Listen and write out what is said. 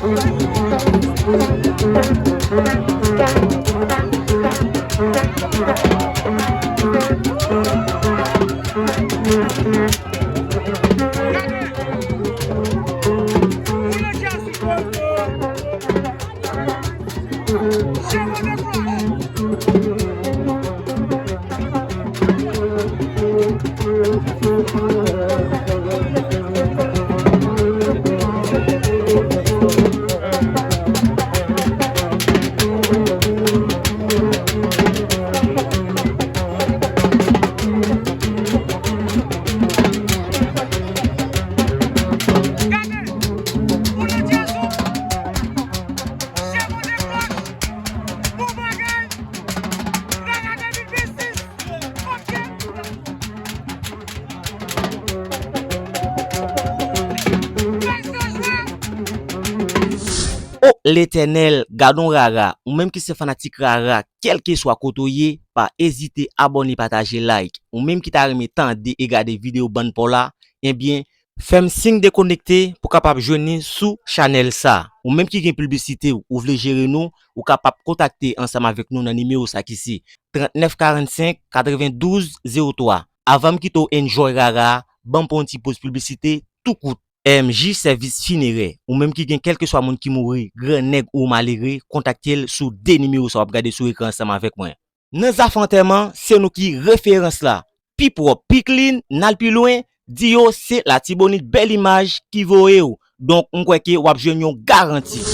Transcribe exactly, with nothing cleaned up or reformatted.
O Letènèl, gad on rara, ou menm ki se fanatik rara, kèlkeswa kote w ye, pa ezite abòne, pataje, like. Ou menm ki ta renmen tande e gade videyo bann paw la, ebyen, fè m siy dekonekte pou w kapab jwenn li sou chanèl sa. Ou menm ki gen piblisite w, ou vle jere nou, ou kapab kontakte ansanm avèk nou nan nimewo sa ki se trannèf karannsenk katrevendouz zewo twa. Avan m kite w enjoy rara a, ban m pran yon ti poz piblisite tou kout. M J Sèvis Finerè. Ou menm ki gen kèlkeswa moun ki mouri, grannèg ou malere, kontakte l sou de nimewo sa w ap gade sou ekran ansanm avèk mwen. Nan zafè antèman, se nou ki referans la. Pi pwòp, pi clean, n al pi lwen, di yo se Latibonit Bèl Imaj ki voye w. Donk, m kwè ke w ap jwenn yon garanti.